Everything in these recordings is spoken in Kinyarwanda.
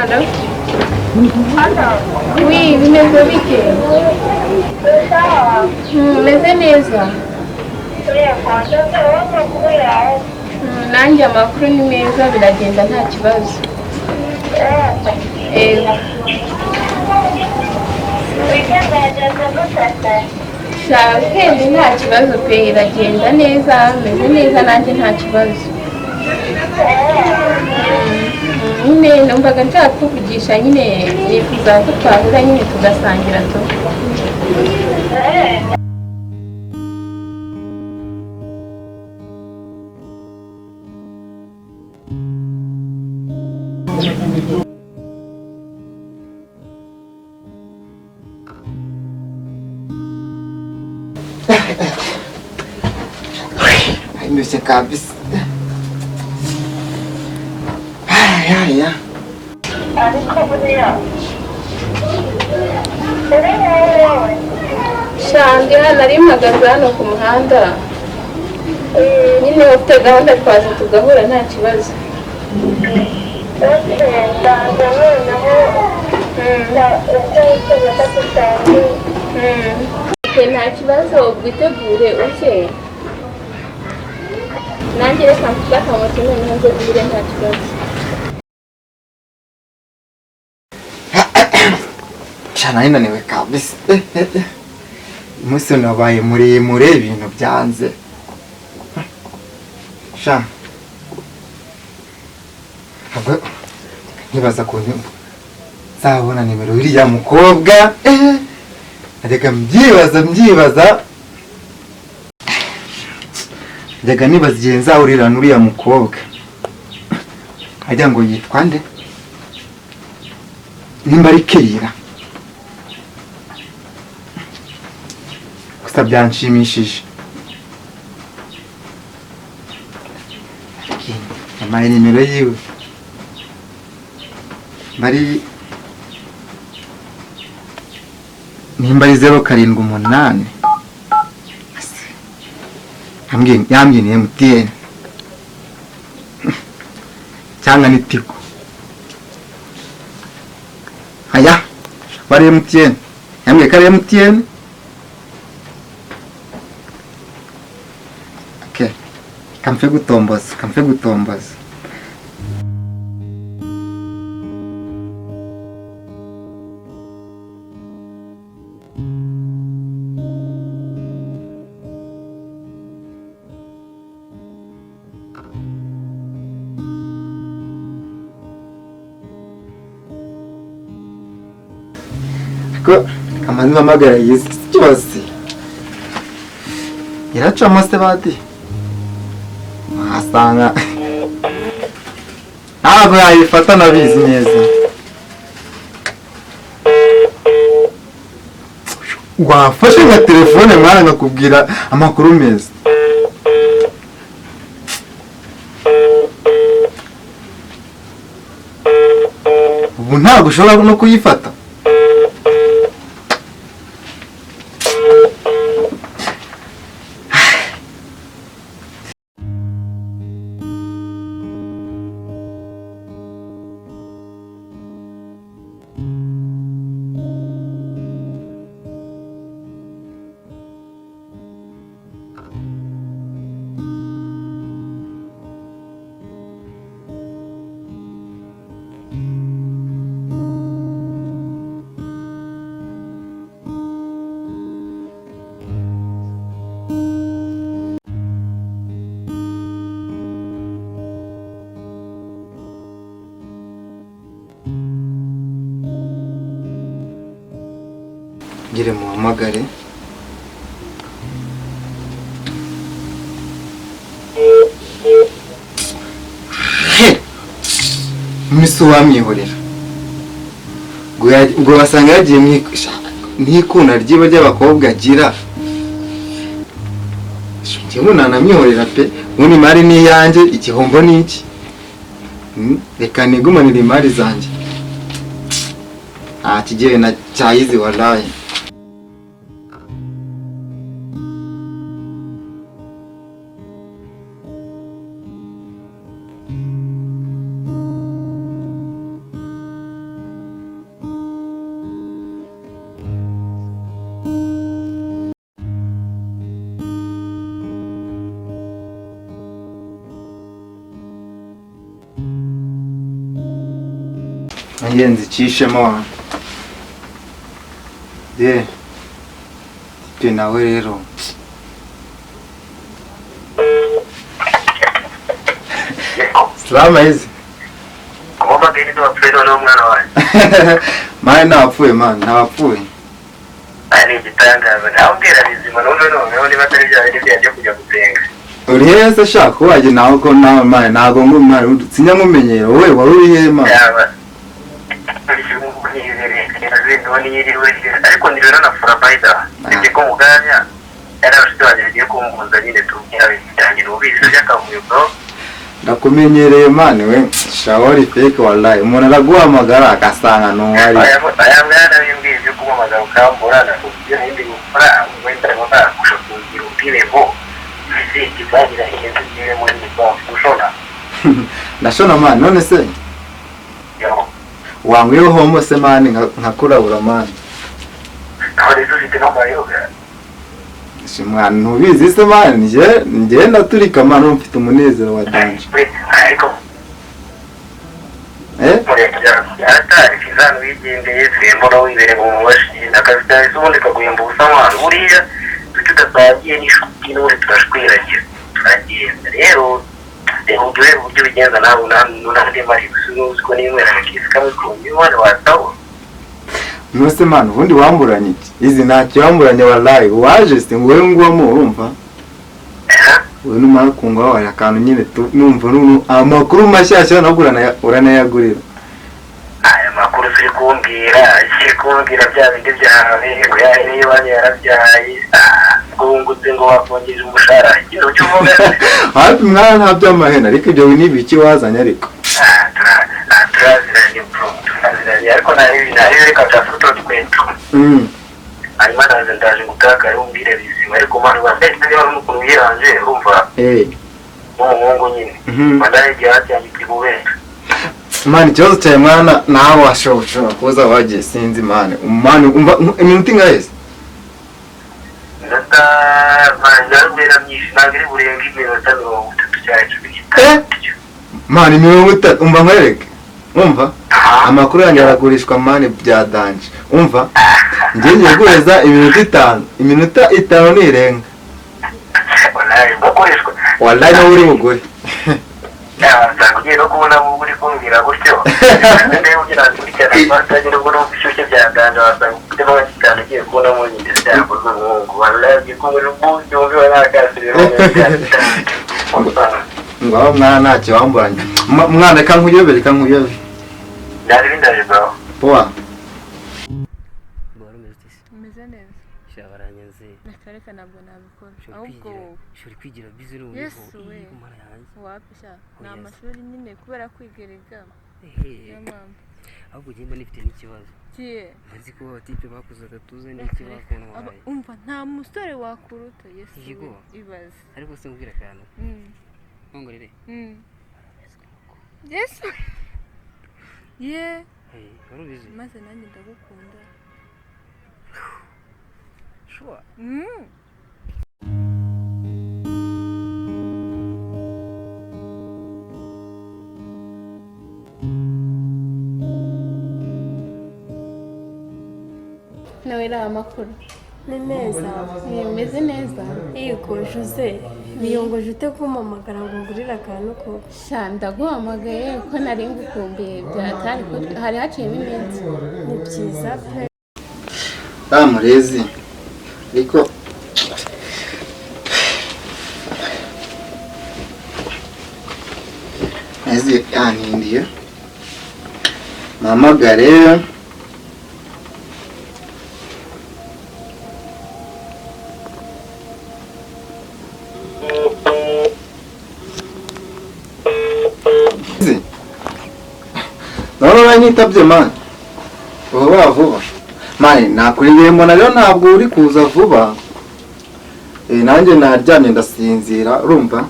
Allo? Oui, bimeze bite? Meze neza. Nanjye amakuru ni meza, biragenda nta kibazo. Ego. Sha, weekend nta kibazo pe, iragenda neza, meze neza nanjye nta kibazo. Nyine numvaga nshaka kukuvugisha, nyine nifuza ko twahura nyine tugasangira tu. Ndushye kabisa. Aya ya. Ariko buriya uri wowe. Sha, ndi hano, nari mpagaze hano ku muhanda. Nyine ufite gahunda twaza tugahura nta kibazo. Ndaza noneho icyo wifuza ko dusangira. Okay, nta kibazo, witegure uze. Nanjye reka mfate akamoto noneho nze duhure nta kibazo. Sha, nari naniwe kabisa. Umunsi nabaye muremure, ibintu byanze. Sha. Ntabwo nkibaza kuntu nzabona nimero uriya mukobwa. Najyaga mbyibaza mbyibaza. Najyaga nibaza igihe nzahurira n'uriya mukobwa. Ajya ngo yitwa nde? Nimba ari Keira. Gusa byanshimishije. Yampaye nimero yiwe. Bari nimba ari 078. Yambwiye ni MTN. Cyangwa ni Tigo. Aya, bari MTN. Yambwiye ko ari MTN. Okay. Kamfe gutomboza, kamfe gutomboza. Ko kamanzi mpamagara yizi cyose. Iracamo se badi. Wasanga ntabwo yayifata, nabizi neza. Wafashe nka telefone mwana nkakubwira amakuru meza. Ubu ntabwo ushobora no kuyifata. Ngire muhamagare. Misi wamwihorera. Ubwo basanga yagiye mwikunda ryiba ry'abakobwa agira. Njyewe nanamwihorera pe, ubundi imari ni iyanjye, igihombo ni iki? Reka nigumanire imari zanjye. Nta kigiye na cyayizi wallahi. Nanjye nzicishemo wa. Ye. Tipe nawe rero. Salama hizi. Ngomba gani ndo wapfuye noneho mwana wanjye? Mani ntawapfuye mani, ntawapfuye. Aya ni igitangaza, nawe mbwira bizima numve noneho niba atari bya bindi byanjye kujya gusenga. Uri hehe se sha ko waje nawe ko nawe mani ntago mani sinyamumenyera wowe wari uri hehe mani? Yaba ariko ni rero na furabayida ndetse ko muganya yari abashuti banjye bagiye kumbuza nyine tubwira bijyanye n'ubizi by'akavuyo bro. Ndakumenyereye mani we shawari fake wallahi, umuntu araguhamagara agasanga nuwari. Aya mwana bimbwiye ibyo kumamagara ukambura nakubwira ibindi gukora wenda nagusha kugira ubwire ngo ese ikizagira iheze ngiye muri gushona. Ndashona mani none se wangwiyeho homo se mani nkakurabura mani. Mwana ntubizi se mani njye ndaturika mani mfite umunezero wa danje. Nuse mani ubundi wamburanye iki? Izi ntacyo wamburanye wallahi, waje se ngo wowe ngwamo urumva? Wowe numara kungwa wawe akantu nyine numva amakuru mashyashya nabwo uranayagurira. Aya makuru turi kumbwira bya bindi byawe ngo yahereye iwanyu yarabyaye ngungutse ngo wakongeje umushahara ikintu cyo uvuga. Hafi mwana nta by'amahena ariko ibyo ni ibiki wazanye ariko. Turaziranye bro, turaziranye ariko nari reka byafuto twento. Hanyuma ndaje ngutakare umbwire bizima ariko mwana wambaye niba n'ukuntu yiranje urumva. Umuhungu nyine. Mwana igihe cyane kibubera. Mani ikibazo cyawe mwana nawe washobora kuza wagiye sinzi mani. Mani umva iminota ingahe se? Iminota mani myinshi ntabwo iri burenga iminota 30 cyangwa 15. Mani 30 umva nkwereke. Umva amakuru yanjye aragurishwa mani bya danje. Umva ngiye guheza iminota 5, iminota 5 nirenga. Wallahi bakoreshwa. Wallahi nawe uri bugore. Wasanga ugiye no kubona uri kumbwira gutyo. Niba ugira nkurikirana batangira ubwo n'ubushyushye bya danje wasanga ufite n'abakitana ugiye kubonamo nyine byakoze umuhungu. Wallahi ugiye kubona ubundi wumve nakasirira. Ngo aho mwana ntacyo wamburanye. Mwana reka nkuyobere, reka nkuyobere. Ndaje ndaje bro. Poa. Umeze neza. Shabaranyenze. Reka ntabwo nabikora. Ahubwo ushobora kwigira busy n'ubu. Yesu we. Wapi sha? Ni amashuri nyine kubera kwigerega. Niyo mpamvu. Ahubwo ugenda nifite n'ikibazo. Kiye. Nzi ko abatipe bakuze agatuza n'ikibazo wabaye. Umva nta musore wakuruta Yesu we. Ibaze. Ariko se ngubwira akantu. Nkongorere. Yesu. Ye. Wari ubizi? Maze nanjye ndagukunda. Sure. Nawe iriya amakuru ni meza, nimeze neza. Yego Jose, wiyongoje ute kumpamagara ngo ngurire akantu ko? Sha ndaguhamagaye kuko nari ngukumbuye byatari hari haciyemo iminsi. Ni byiza pe. Murezi ariko ezi yanindiye mpamagare. None uranyitabye mani vuba vuba mani nakuriye mbona rero ntabwo uri kuza vuba. Nanjye naryamye ndasinzira urumva.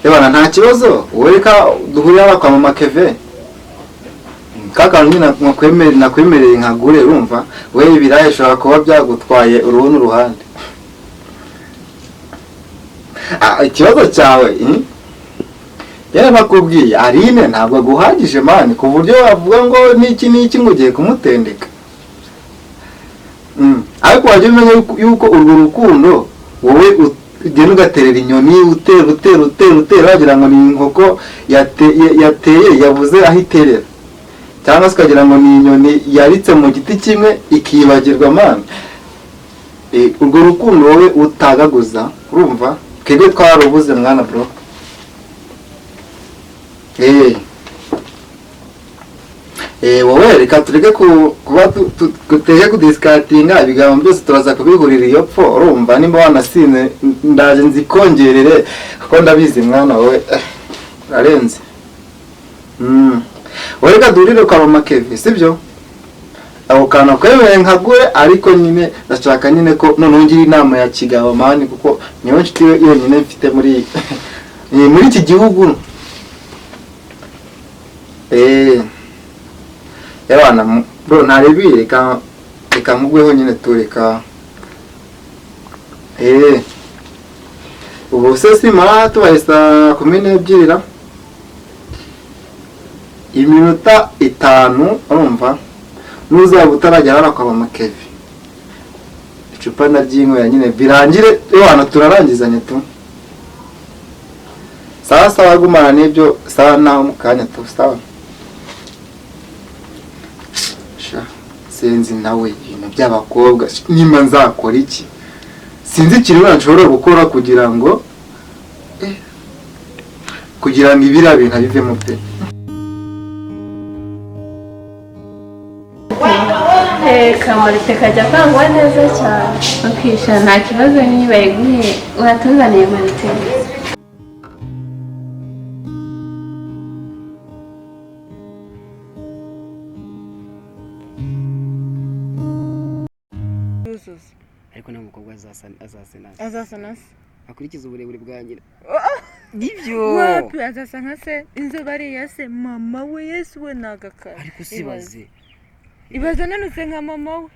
Ebana nta kibazo wowe reka duhurira kwa mama Keve kakantu nyine nakwemereye nkagure urumva. We ibirayi ushobora kuba byagutwaye uruhu n'uruhande. Ikibazo cyawe Yarabakubwiye Aline ntabwo aguhagije man, ku buryo wavuga ngo niki niki ngo ugiye kumutendeka. Ariko wajya umenya yuko urwo rukundo wowe ugenda ugaterera inyoni, utera utera utera utera, wagira ngo ni inkoko yateye yabuze aho iterera, cyangwa se ukagira ngo ni inyoni yaritse mu giti kimwe ikibagirwa man. Urwo rukundo wowe utagaguza, urumva twebwe twarubuze mwana bro. Wowe reka tureke kuba tuteke kudisikatinga ibigambo byose, turaza kubihurira iyo pfo, urumva nimba wanasinze ndaje nzikongerere kuko ndabizi mwana wowe urarenze. Wowe reka duhurire kwa mama Kevin, sibyo? Ako kantu kwemeye nkagure, ariko nyine ndashaka nyine ko noneho ngira inama ya kigabo mani, kuko niyo nshuti yonyine mfite muri muri iki gihugu. Yabana bro ntarebi, reka nkugweho nyine tureka. Ubu se simara tubaye saa 12 ra, iminota 5, urumva nuzaba utarajya hano kwa mama Kevin, icupa ndaryinywera nyine birangire, ewana turarangizanye tu. Sawa sawa, gumana n'ibyo sawa, naho mu kanya tu sawa. Sinzi nawe ibintu by'abakobwa nimba nzakora iki, sinzi ikintu nshobora gukora kugira ngo ibiriya bintu bivemo pe. Kamarite kajya kangwa neza cyane. Okisha nta kibazo, niba yiguhe uratuzaniye marite. Ariko nta mukobwa azasa nase akurikiza uburebure bwa nyina. Nibyo wapi azasa nka se, inzobe ari iya se, mama we Yesu we nagakara. Ariko sibaze ibaze nanutse nka mama we,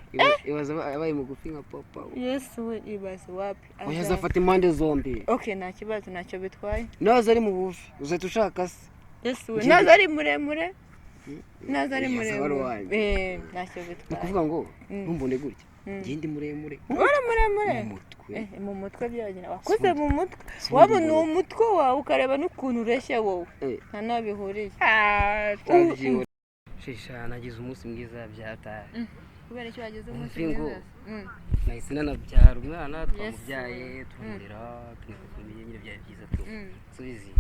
ibaze abaye mugufi nka papa we. Yesu we ibaze wapi. Oya azafata impande zombi. Okay nta kibazo, ntacyo bitwaye. Naza ari mubufi uzahita ushaka se. Yesu we naza ari muremure, naza ari muremure ntacyo bitwaye. Ni ukuvuga ngo ntumbone gutya ngende muremure. Uri muremure mu mutwe, mu mutwe byonyine wakuze mu mutwe, wabona uwo mutwe wawe ukareba n'ukuntu ureshya wowe nta nabihuriye. Shisha nagize umunsi mwiza byataye. Kubera icyo wagize umunsi mwiza? Nahise nanabyara umwana, twamubyaye turamurera tumufamiye nyine byari byiza tu. Subizi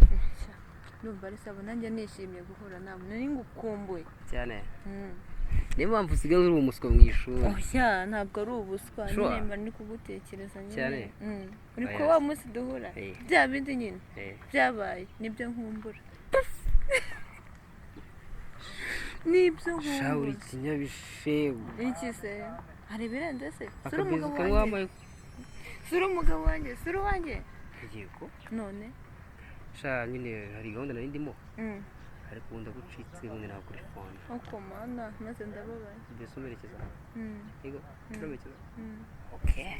Ndumva ari sawa, nanjye nishimiye guhura nawe, nari ngukumbuye cyane. Niyo mpamvu usigaye uri umuswa mu ishuri. Oya ntabwo ari ubuswa, nyine mba ndi kugutekereza nyine. Uri ko wa munsi duhura bya bindi nyine byabaye nibyo nkumbura. Nibyo nkumbura. Sha uri kinyabishebu. Iki se? Hari ibirenze se? Sura umugabo wanjye. Sura umugabo wanjye, sura uwanjye. Yego. None sha nyine hari gahunda nari ndimo. Ariko ubu ndagucitse ubundi nakuri phone. Uko mana maze ndababaye. Mbese umerekeza? Yego, umerekeza. Okay.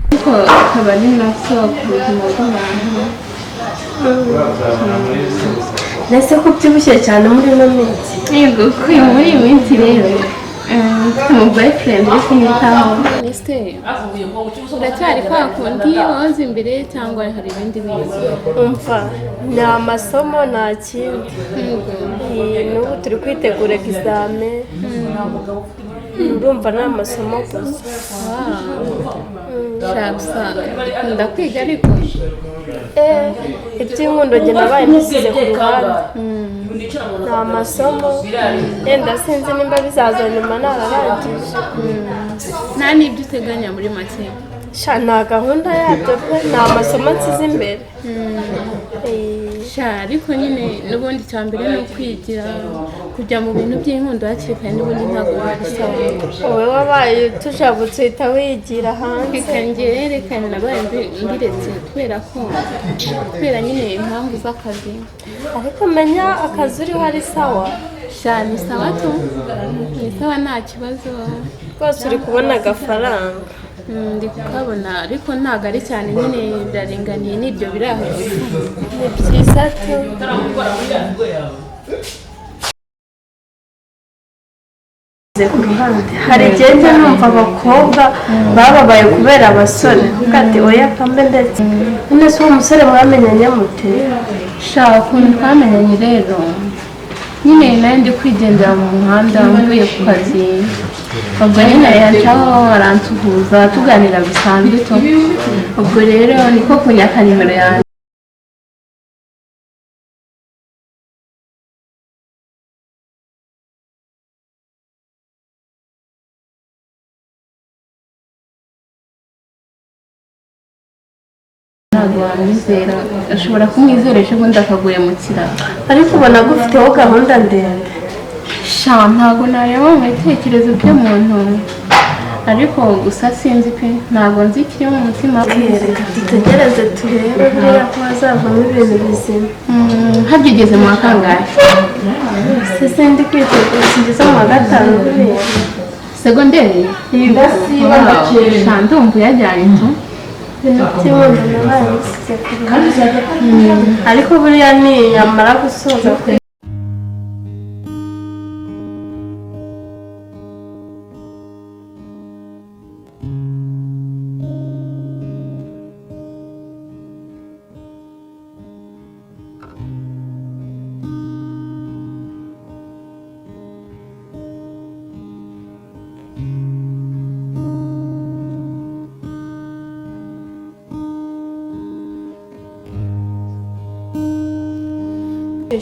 Ariko akaba ari na soko ubuzima bw'abantu. Nese ko ubyibushye cyane muri ino minsi? Yego, kuko muri iyi minsi rero mfite umu boyfriend uri kumwitaho. Ese uracyari kwa kundi wahoze imbere cyangwa hari ibindi bintu? Umva ni amasomo nta kindi. N'ubu turi kwitegura egizame, urumva ni amasomo gusa. Gusa ukunda kwiga ariko? Iby'inkundo njye nabaye mbisize ku ruhande, ni amasomo yenda sinzi nimba bizaza nyuma nararangije. Nta n'ibyo uteganya muri make? Sha nta gahunda yabyo pe, ni amasomo nsize imbere. Sha ariko nyine n'ubundi icya mbere ni ukwigira, kujya mu bintu by'inkundo hakiri kare n'ubundi ntabwo bigusaba. Wowe wabaye tujabutse uhita wigira hanze. Reka njye reka nabaye mbiretse kubera ko kubera nyine impamvu z'akazi. Ariko menya akazi uriho ari sawa. Sha ni sawa tu, ni sawa nta kibazo. Rwose uri kubona agafaranga. Ndi kukabona ariko ntabwo ari cyane nyine biraringaniye n'ibyo biri aho. Ni byiza tu. Ku ruhande hari igihe njya numva abakobwa bababaye kubera abasore, kuko ati oya kambe ndetse none se uwo musore mwamenyanye mute? Sha ukuntu twamenyanye rero nyine nari ndi kwigendera mu muhanda mvuye ku kazi, ubwo nyine yancaho aransuhuza tuganira bisanzwe tu, ubwo rero niko kunyaka nimero yanjye. Ntabwo wamwizera, ashobora kumwizera ejo bundi akaguhemukira. Ariko ubona agufiteho gahunda ndende. Sha ntabwo nareba mu bitekerezo by'umuntu, ariko gusa sinzi pe, ntabwo nzi ikiri mu mutima we. Reka dutegereze turebe buriya ko hazavamo ibintu bizima. Harya ugeze mu wa kangahe? Se sindi kwitegura, singeze mu wa 5 buriya. Segonderi? Sha ndumva uyajyanye tu. Ibintu by'inkundo nabaye bisize ku ruhande, ariko buriya niyamara gusoza kwe.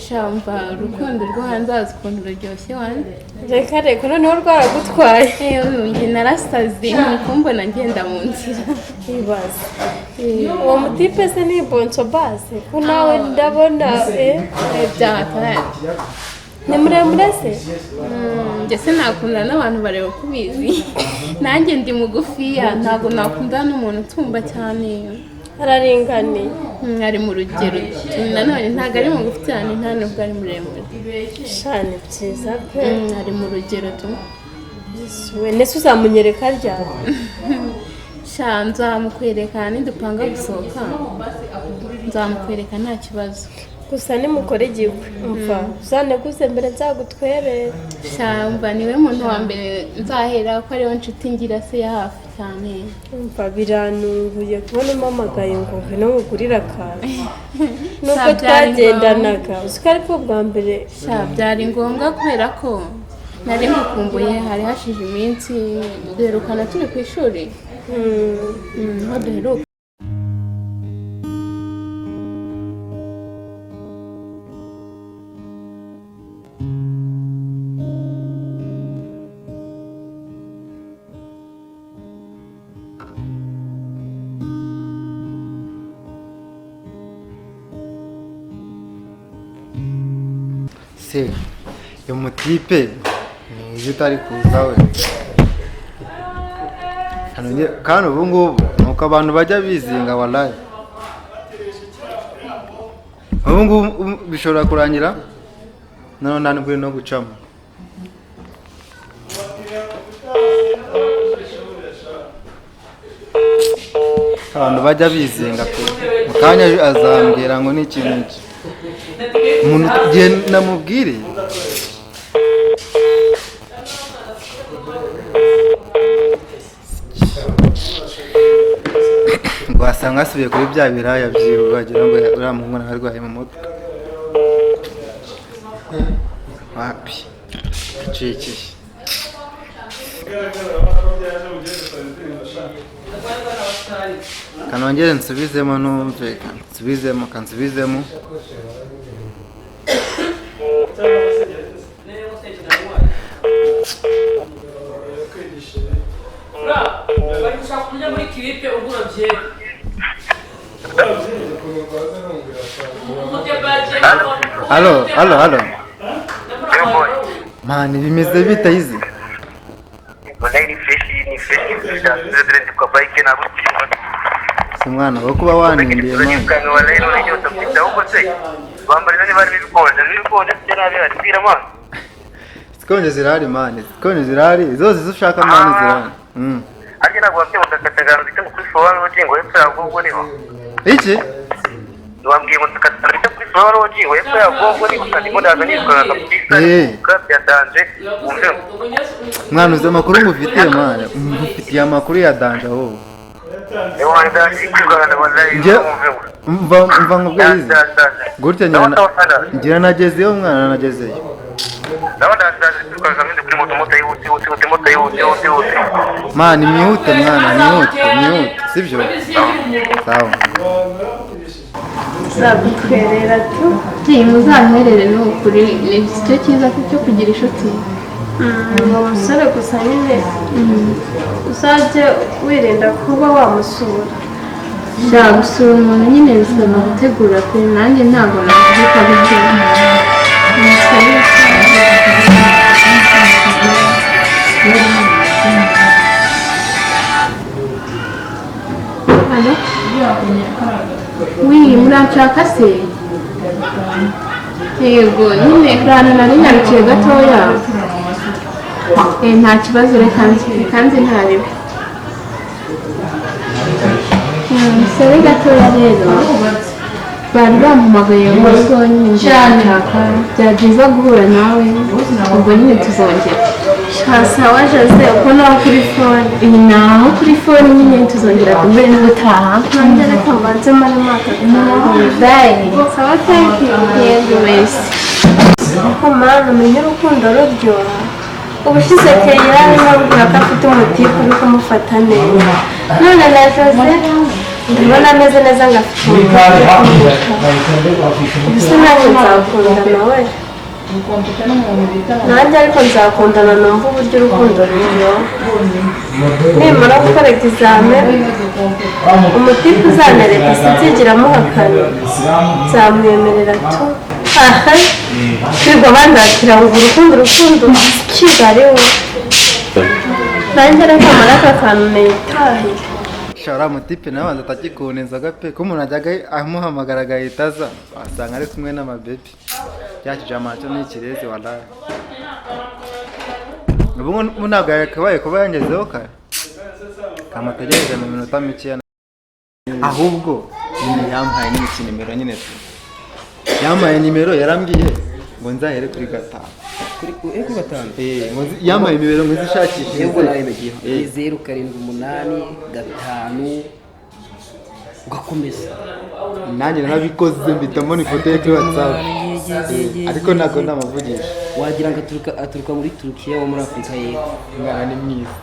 Sha umva urukundo rwo hanze hazi ukuntu ruryoshye wanjye. Reka reka noneho rwaragutwaye. Njye narasaze nkumbona ngenda mu nzira. Ibaze uwo mutipe se ni bonso base ko nawe ndabona Byatari. Ni muremure se? Njye se nakundana n'abantu bareba uko ubizi, nanjye ndi mugufiya, ntabwo nakundana n'umuntu utumba cyane. Araringaniye. Ari mu rugero nanone, ntabwo ari mugufi cyane, nta nubwo ari muremure. Sha ni byiza pe. Ari mu rugero tu. We nese uzamunyereka ryari? Sha nzamukwereka nidupanga gusohoka, nzamukwereka nta kibazo. Gusa nimukore igikwe umva uzaneguze mbere nzagutwerere. Sha umva niwe muntu wa mbere nzahera ko ariwe nshuti ngira se ya hafi cyane. Umva biranunguye kubona umpamagaye ngo ngwino nkugurire akantu nubwo twagendanaga uzi ko aribwo bwa mbere. Sha byari ngombwa kubera ko nari mukumbuye, hari hashize iminsi duherukana turi ku ishuri. Aho duheruka. Se uyu mutipe ni ejo utari kuza we. Kandi ubu ngubu nuko abantu bajya bizinga wallahi. Ubu ngubu bishobora kurangira none nta nubwo no gucamo. Abantu bajya bizinga pe, mu kanya azambwira ngo ni iki n'iki. Umuntu igihe namubwire ngo wasanga asubiye kuri bya biraya byiwe, wagira ngo uriya muhungu nawe arwaye mu mutwe. Wapi acikiye. Kanongere nsubizemo numve, kansubizemo kansubizemo. Halo, halo, halo. Mani bimeze bite izi? Si mwana wo kuba wanindiye mani. Sikonje zirahari mani, sikonje zirahari, zose izo ushaka mani zirahari. Harya ntabwo wambwiye ngo ndakatagara bita ngo kuri Flower Lodge ngo hepfo ya Gogo niho. Iki? Wambwiye ngo ndakatagara bita kuri Flower Lodge ngo hepfo ya Gogo niho, ndimo ndaza nitwara kabisa. Bya danger wumve. Mwana, uzi amakuru ngufitiye mwana? Ngufitiye amakuru ya danger wowe. Mva mva nkubwize gutya ngira nagezeyo mwana, nagezeyo. Mwana mwihute mwana, mwihute mwihute, sibyo? Sawa. Nzagutwerera tu. Muzantwerere ni ukuri, ni icyo cyiza cyo kugira inshuti. Uwo musore gusa nyine uzajye wirinda kuba wamusura. Sha gusura umuntu nyine bisaba gutegura pe, nanjye ntabwo navuga bityo. Alo? Oui, muranshaka se? Yego, nyine ahantu nari nyarukiye gatoya. Nta kibazo, reka nzi ntaribe. Musore gatoya rero bari bampamagaye mu rugo nyine nshaka, byaba byiza guhura nawe, ubwo nyine tuzongera. Sawa Jose, uko naho kuri fone? Iyi naho kuri fone nyine tuzongera duhure n'ubutaha. Nanjye reka mbanze marimo aka. Bye. Sawa, thank you. Yego wese. Ariko mwana, umenye urukundo ruryoha. Ubushize Keyira arimo abwira ko afite umutipe uri kumufata neza. None na Jose ndabona ameze neza ngo afite umutipe uri kumufata. Ubuse nanjye nzakundana we. Nanjye ariko nzakundana numva uburyo urukundo ruryoha. Nimara gukora egizame, umutipe uzanereka sinzigera amuhakana. Nzamwemerera tu. Aha, twirirwa bandakira ngo urukundo urukundo kigali we. Nanjye reka mara aka kantu nitahire. Shara mutipe nawe abanza atakikunda inzoga pe, ko umuntu ajyaga amuhamagara agahita aza, wasanga ari kumwe n'amabebi. Cya kijama cyo ni ikirezi wallahi. Ubu ntabwo yakabaye kuba yangezeho kare. Kamutegereze mu minota mikeya. Ahubwo nyine yampaye n'iki nimero nyine tu. Yampaye nimero yarambwiye ngo nzahere kuri gatanu. Kuri gatanu? Yampaye nimero ngo nzishakishe. Yego nawe megiye. 0 7 8 5 ugakomeza. Nanjye narabikoze mpita mbona ifoto ye kuri WhatsApp. Ariko ntabwo ndamuvugisha. Wagira ngo aturuka muri Turukiya wo muri Afurika y'Epfo. Umwana ni mwiza.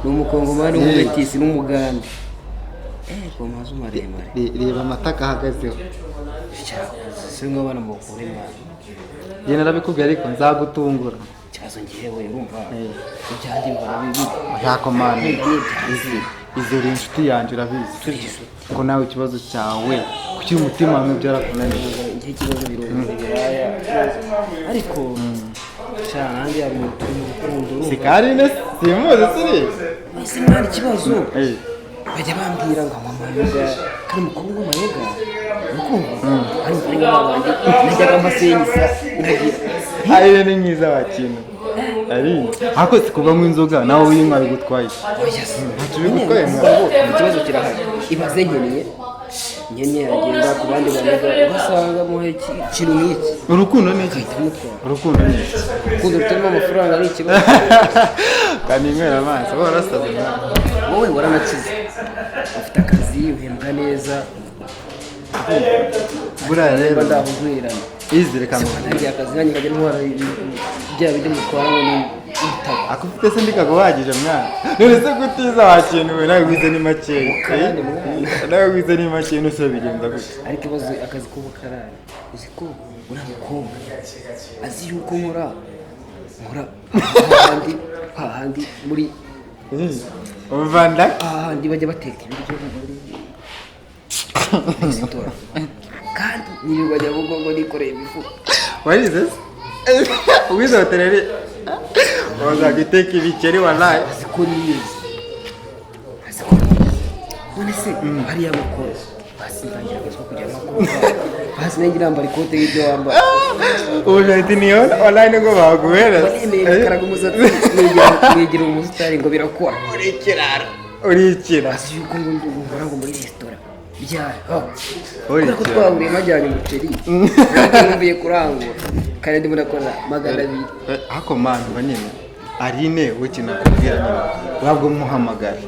Ni umukongomani w'umumetisi n'umugande. Ku mazu maremare. Reba amataka ahagazeho. Si nk'abana mukure mwana. Njye narabikubwiye ariko nzagutungura. Ikibazo ngewe urumva ibyanjye mbona bibi. Ntako mwana. Izere inshuti yanjye urabizi. Ko nawe ikibazo cyawe kuki umutima wawe byarakunaniye. Ngiye ikibazo birunze ibiraya. Ariko cyane nanjye hari umuntu mu rukundo urumva. Si Karine simuzi siri. Ese mwana ikibazo. Bajya bambwira ngo anywa amayoga kandi umukobwa unywa amayoga urukumva ari umukobwa wanjye najyaga mbasenyisa nkagira ari ni mwiza wakintu ari ariko si kuvamo inzoga nawe uyinywa bigutwaye ntacyo bigutwaye mwana. Ikibazo kirahari ibaze nkeneye aragenda ku bandi bantu ugasanga muhe ikintu nk'iki. Urukundo ni iki? Urukundo ni iki? Urukundo rutarimo amafaranga ni ikibazo. Kandi inywera amazi wowe warasaze mwana. Wowe waranakize ufite akazi uhembwa neza. Buriya rero ndahugwirana izi reka nanjye akazi nanjye nkajya ntwara bya bindi mutwara ngo ni ibitabo. Akufite se ndikaguhagije mwana. None se kutiza wakintu we nawe wize ni makeya. Nawe wize ni makeya nuse bigenza gute? Ariko ibaze akazi k'ubukarani uzi ko uriya mukobwa azi yuko nkora hahandi muri umuvanda ahandi bajya bateka ibiryo muri resitora kandi nirirwa Nyabugogo nikoreye imifuka. Warize se? Wize hoteleri waza guteka ibikeri wallahi. Azi ko nize. None se hariya mukora basi ntangira Akazi ko kujya amakosa hasi nanjye nambara ikote y'ibyo wambara. Ubu jahiti niyo online ngo baguhereza. Nemeye gukaraga umusatsi, nigira umusitari ngo birakora. Urikira. Azi yuko ngo nkora ngo muri resitora byari Urikira. kubera ko twahuriye majyanye umuceri, nkumbuye kurangura kandi ndimo ndakora 200. Ariko mani mba nyine Aline we kinakubwira nyine wabwo muhamagara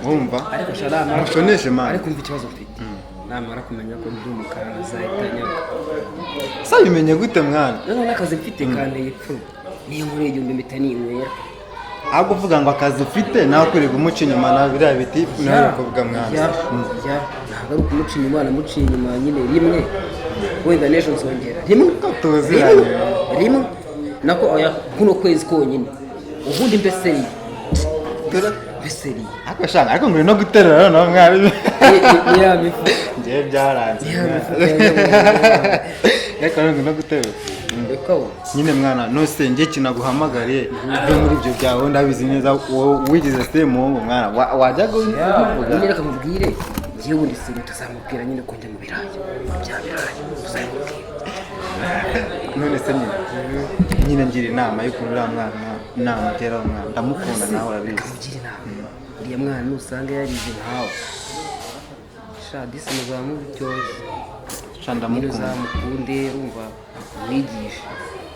wumva Ariko sha namara mushoneshe mani. Ariko umva ikibazo mfite, namara kumenya ko ndi umukara azahita anyaga. Sa bimenye gute mwana? Noneho n'akazi mfite kanteye ipfunwe, niyo nkoreye 1000 mpita ninywera. Ahubwo uvuga ngo akazi ufite nawe kwirirwa umuca inyuma na biriya biti nawe uri kuvuga mwana. Ya, ya, ntabwo ari ukumuca inyuma, namuciye inyuma nyine rimwe, wenda n'ejo nzongera rimwe. Ko tuziranye. Rimwe, rimwe nako oya, kuno kwezi konyine, ubundi mbeseriye mbeseriye. Ariko shaka, ariko ngo uri no guterura noneho mwana. Ni ya mifu. Njyewe byaranze. Ya mifuka. Ariko ngo no guterura. Reka wo. Nyine mwana nose njye kinaguhamagariye tuve muri ibyo byawe, ndabizi neza wowe wigize semuhungu mwana wajyaga ubivuga. Nyine reka mubwire, njyewe ubundi seri tuzamubwira nyine ko njya mu birayi, bya birayi tuzamubwira. None se nyine ngira inama y'ukuntu uriya mwana namugeraho mwana, ndamukunda nawe urabizi. Kamugira inama, uriya mwana nusanga yarize nkawe sha disi muzaba mubiryoshye. Sha Nyine ndamukunda. Uzamukunde, urumva, umwigishe,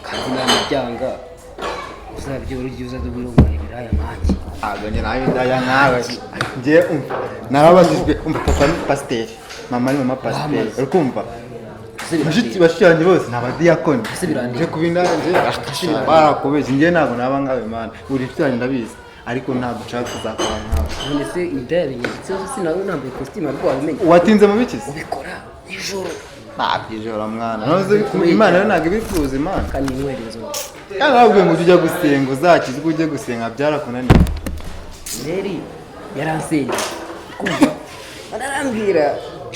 kandi nanabyanga uzabyora ujye uza dubwire ngo ni ibiraya nkanjye. Ntabwo njye nawe indaya nkawe, njye umva narabajijwe, umva papa ni pasiteri, mama ni mama pasiteri. Wamaze. Uri kumva? Ese bashiki birandeba? Bashiki banjye bose ni abadiyakoni. Ese birandeba? Njye kuba indaya njye barakubeshye, njye ntabwo naba nkawe mwana, uri inshuti yanjye ndabizi, ariko ntabwo nshaka kuzakora nkawe. None se indaya binyanditseho se? Nawe nambaye ikositimu ariko wabimenya. Watinze mu biki se? Ubikora nijoro. Ntabwo ijoro mwana. None Imana rero ntabwo ibifuza Imana. Kandi ninywera inzoga. Kandi nababwiye ngo ujye ujya gusenga, uzakizwe ujye gusenga, byarakunaniye. Meri yaransengeye kumva ararambwira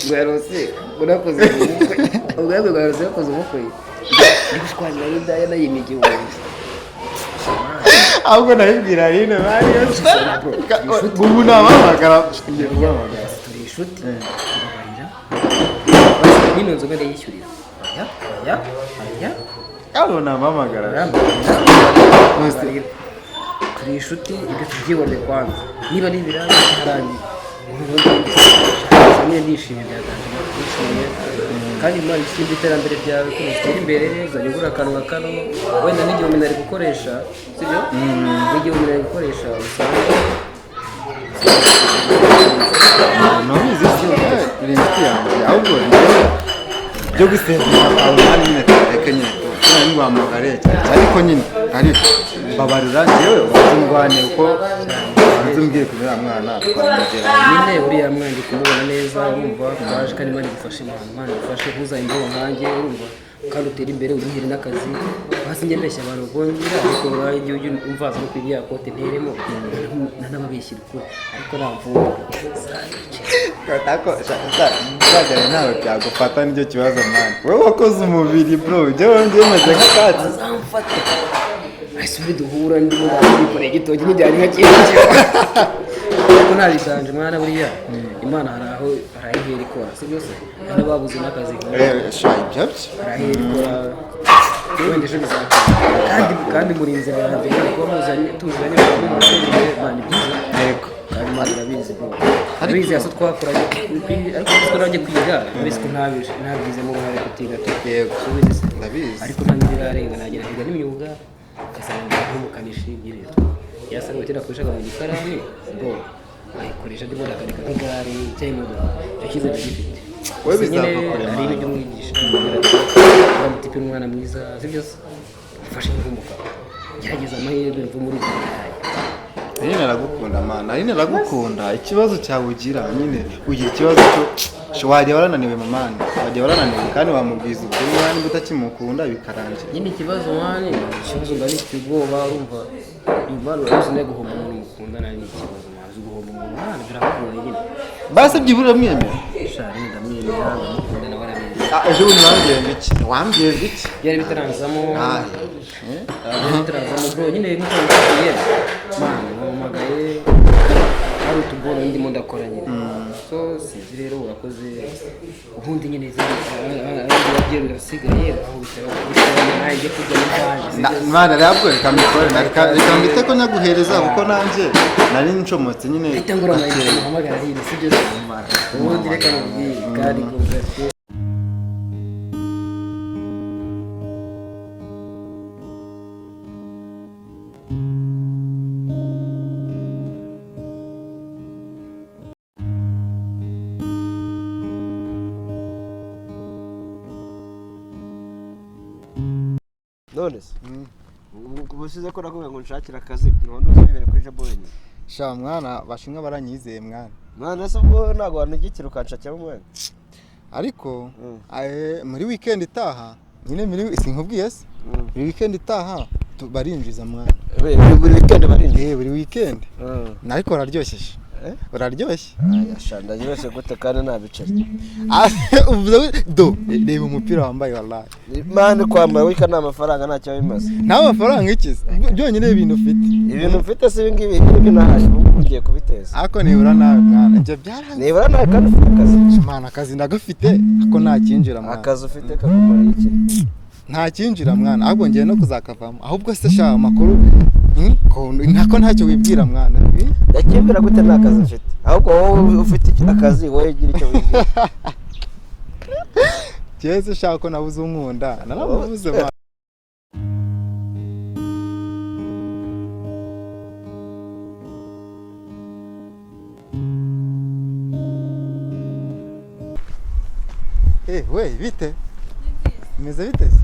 ngo yarose ngo nakoze ubukwe, ubwo yabwiye ngo yarose yakoze ubukwe ndi gushwanira n'indaya nayima 1000. Ahubwo nabibwira Aline bari ubu nabahamagara, ngiye kubahamagara. Turi inshuti, mbabarira nino nzoga ndayishyurira, oya oya oya. Abo nabahamagara. Mbabarira, turi inshuti, ibyo tubyibone kwanza, niba ari ibirayi byarangiye nyine ndishimye, byaganje ndishimye, kandi Imana ishimye iterambere ryawe ko utera imbere, uzajya ugura akantu nka kano, wenda n'igihumbi nari gukoresha, sibyo, n'igihumbi nari gukoresha usanga Ntubizi se uri inshuti yanjye? Ahubwo njyewe byo gusenga aho mwanya nyine tureke nyine tu ntiwahamagare cyane, ariko nyine ariko mbabarira njyewe ubanze uko ubanze umbwire kuri uriya mwana twamugeraho. Nyine uriya mwana ndi kumubona neza, urumva twaje, kandi Imana igufashe Imana, Imana igufashe ntuzabe imbobo nkanjye, urumva, kandi utere imbere uyihere n'akazi, hasi njye mbeshya abantu ubwo ngira, ariko igihe ujya umvaza no kwiga ya kote nteremo nanababeshyira ukuri, ariko namvuga. Tako nzajyana ntawe byagufata, nicyo kibazo mwana, wowe wakoze umubiri bro, njyewe njyewe meze nk'akatsi. Azamfata ese ubu duhura ndimo nikoreye igitoki nkijyanye nka Kicukiro, ariko ntabiganje mwana, buriya Imana hari aho hari aho ihera ikora, si byose, hari n'ababuze n'akazi. Sha ibyo byo. Hari aho ihera ikora, wenda ejo bizakora, kandi muri inzira yanjye nyine kuba muzanye tuzanye mu mutera imbere, Imana ni byiza. Yego. Kandi Imana irabizi bro, irabizi yaso twakoranye, ariko uzi ko najya kwiga, urabizi ko ntabigizemo uruhare kutiga tu. Yego. Ubizi se? Ndabizi. Ariko nta n'ibirarenga nagera kwiga n'imyuga ugasanga nk'umukanishi nyine yasa ngo kera akoreshaga mu gikarani bro, ayikoresha ndimo ndakareka nk'igare cyangwa imodoka, icyo cyiza ndagifite. Wowe Gusa nyine bizava kure, hari man. ibyo umwigisha uriya mutipe ni umwana mwiza, si byose, mfashe nk'umugabo gerageza amahirwe mve muri ibyo birayi. Aline aragukunda mana, Aline aragukunda, ikibazo cyawe ugira nyine ugira ikibazo cyo wajya warananiwe mamani, wajya warananiwe kandi wamubwiza ukuri mwana, niba utakimukunda bikarangira. Nyine ikibazo mani, ikibazo mba nifite ubwoba, urumva imana urabizi nawe, guhomba umuntu mukundana ni ikibazo mani, uzi guhomba umuntu mwana birakugoye nyine. Basi byibura uramwemera? Sha nyine ndamwemera, ndamukunda nawe arabizi. Ah, ejo bundi wambwiye ngo iki, wambwiye ngo iki? Byari bitaranzamo. Ah, eh? Byari bitaranzamo bro, nyine nkuko nabikubwiye mani, wampamagaye. Hari utuboro ndimo ndakora nyine, so sinzi rero, urakoze. Ubundi nyine izindi birasigaye aho bitara nanjye kujya muri Imana rero, reka mbikore, reka mbite ko nyaguhereza, kuko nanjye nari ncomotse nyine. Ahita ngura amayinite muhamagara hino, sibyo se? Ubundi reka mubwire kandi congratulations. None se ubushize ko nakubwiye ngo nshakire akazi, none uzibere kuri job wenyine? Sha mwana, bashinwa baranyizeye mwana. Mwana, se ubwo ntabwo wanigikira ukanshakiramo umwanya? Ariko muri weekend itaha nyine, muri sinkubwiye se, buri weekend itaha barinjiza mwana. Buri weekend barinjiza? Eh, buri weekend. Ariko uraryoshye. Eh? Uraryoshye. Aya sha, ndaryoshye gute kandi nta biceri? Ah, do reba umupira wambaye, wallahi. Man, kwambara wika nta mafaranga ntacyo bimaze. Nta mafaranga ikize, byonyine ibintu ufite. Ibintu mfite si ibi ngibi, ibi nahaje ubu ngubu ngiye kubiteza. Ariko nibura nawe mwana, ibyo byaranze. Nibura nawe kandi ufite akazi. Mwana, akazi ndagafite ariko nta kinjira mwana. Akazi ufite kakumariye iki? Nta kinjira mwana, ahubwo ngiye no kuzakavamo. Ahubwo se sha, amakuru, ko ntako ntacyo wibwira mwana? Ndakibwira gute nta kazi mfite? Ahubwo wowe ufite akazi, wowe gira icyo wibwira. Njyewe se shaka ko nabuze unkunda, naramubuze mwana. Eh, we bite? Bimeze bite se?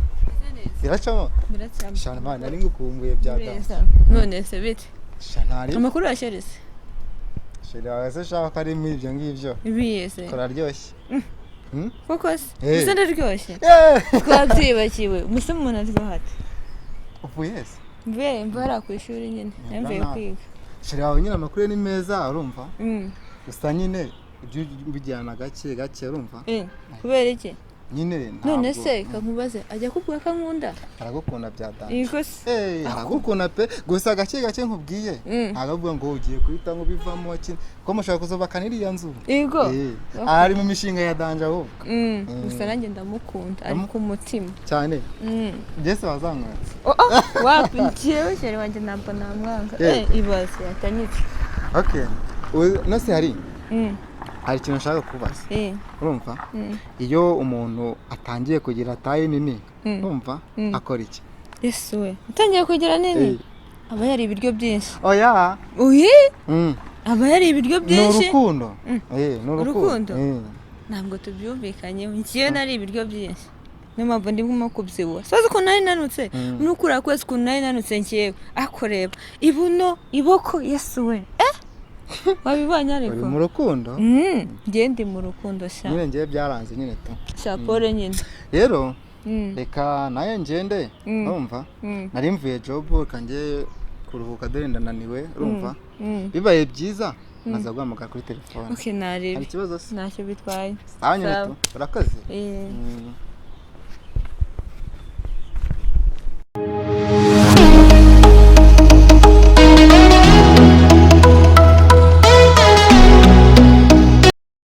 Biracamo? Biracamo. Sha mwana, nari ngukumbuye bya da. None se bite? Sha ntari. Amakuru ya chéri se? Chéri wawe se shaka ko ari muri ibyo ngibyo. Ibiye se? Kuraryoshye. Koko se? Eh. Gusa ndaryoshye? Eh! Twabyibagiwe umunsi umuntu aryoha ate? Uvuye se? Mvuye mvara ku ishuri nyine, mvuye nawe. kwiga. Chéri wawe nyine amakuru ye ni meza, urumva? Gusa nyine ibyo bijyana gake gake, urumva? Eh, kubera iki? Nyine ntabwo. None se kankubaze, ajya akubwira ko ankunda? Aragukunda bya data. Yego se? Eh, aragukunda pe, gusa gake gake nkubwiye. Ntabwo avuga ngo ugiye guhita ngo ubivamo ki, ko mushaka kuzubaka n'iriya nzu. Yego. Eh, ari mu mishinga ya danger ahubwo. Gusa nanjye ndamukunda ari ku mutima. Cyane. Njye se wazankora? Oh, wapi, njyewe chéri wanjye ntabwo namwanga. Eh. Eh, ibaze yatanyitse. Okay. No se hari hari ikintu nshaka kubaza. Urumva? Iyo umuntu atangiye kugira taille nini, urumva, akora iki? Yesu we, utangiye kugira nini? Eh. Aba yari ibiryo byinshi. Oya. Uyi? Aba yari ibiryo Ni byinshi. urukundo. Eh, ni urukundo. Urukundo? Eh. Ntabwo tubyumvikanyeho. Njyewe nari ibiryo byinshi. Niyo mpamvu ndimo kubyibuha. Sibaza ukuntu nari nanutse. Nukura kwezi ukuntu nari nanutse njyewe. Akoreba ibuno, iboko, Yesu we. Eh? Wabibonye Uri ariko? mu rukundo? Njyewe ndi mu rukundo sha. Nyine njyewe byaranze nyine tu. Sha pole nyine. Rero reka nayo ngende, urumva? Nari mvuye job, reka njye kuruhuka dore ndananiwe, urumva? Bibaye byiza naza guhamagara kuri telefone. Okay, narebe. Hari ikibazo se? Ntacyo bitwaye. Sawa nyine Sawa. tu. Urakoze.